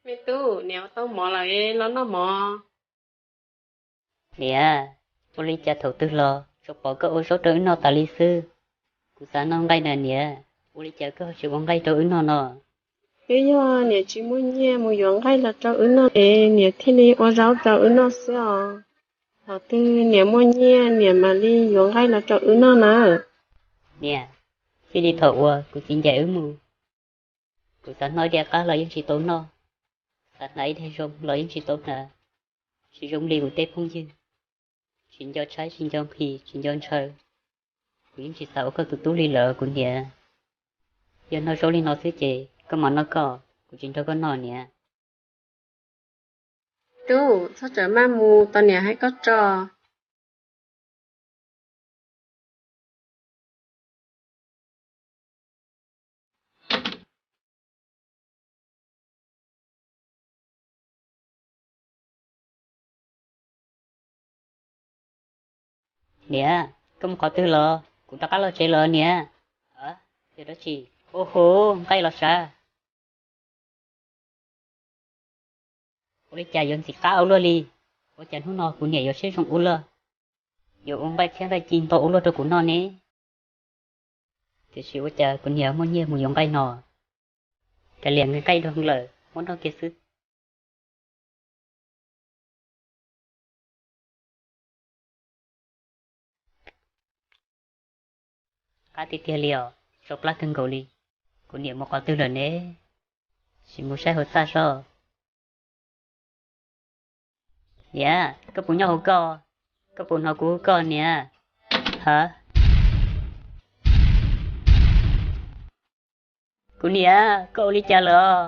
Me tub, niam ua tau mov lawm, los noj mov. Niam, ua li cas thaum twg los tsuas pom koj ua zaub rau wb noj tas li xwb? Kuv xav noj nqaij na niam, ua li cas koj tsis ua nqaij rau wb noj no? Twb yog niam tsis muaj nyiaj mus yuav nqaij los rau wb noj es niam thiaj li ua zaub rau wb noj xwb os. Thaum twg niam muaj nyiaj niam mam li yuav nqaij los rau wb noj na. Niam, txij li thaum uas kuv txiv ncaim wb mus, kuv xav noj diav qab los yeej tsis tau noj, xav hnav ib daig zoo los yeej tsis tau hnav, tsis zoo li kuv tej phooj ywg, tsis nco tshaib tsis nco nqhis tsis nco ntshaw. Kuv yeej tsis xav ua koj tus tub li lawm kuv niam. Yog noj zaub li no xwb ces koj mam noj koj, kuv tsis nrog koj noj niam. Tub, txhob txawm maj mus, tos niam hais koj tso. Niam, koj mus qhov twg los? Kuv rov qab los tsev lawm niam. Yog dab tsi? Ua hu, nqaij los sav. Ua li cas yuav ntxim qab ua luaj li? Ua cas hnub no kuv niam yuav siab zoo ua luaj, yuav ua nqaij thiab nqaij ci ntau ua luaj rau kuv noj ne? Tiam sis ua cas kuv niam muaj nyiaj mus yuav nqaij no? Kav liam, nqaij doog lawm, muab noj kiag xwb. Qab tiag tiag li os, tsau plab kawg nkaus li. Kuv niam mus qhov twg lawm ne? Sim mus saib hauv txaj seb. Niam, koj puas nyob hauv koj? Koj puas hnov kuv hu koj niam? Ha? Kuv niam, koj ua li cas lawm?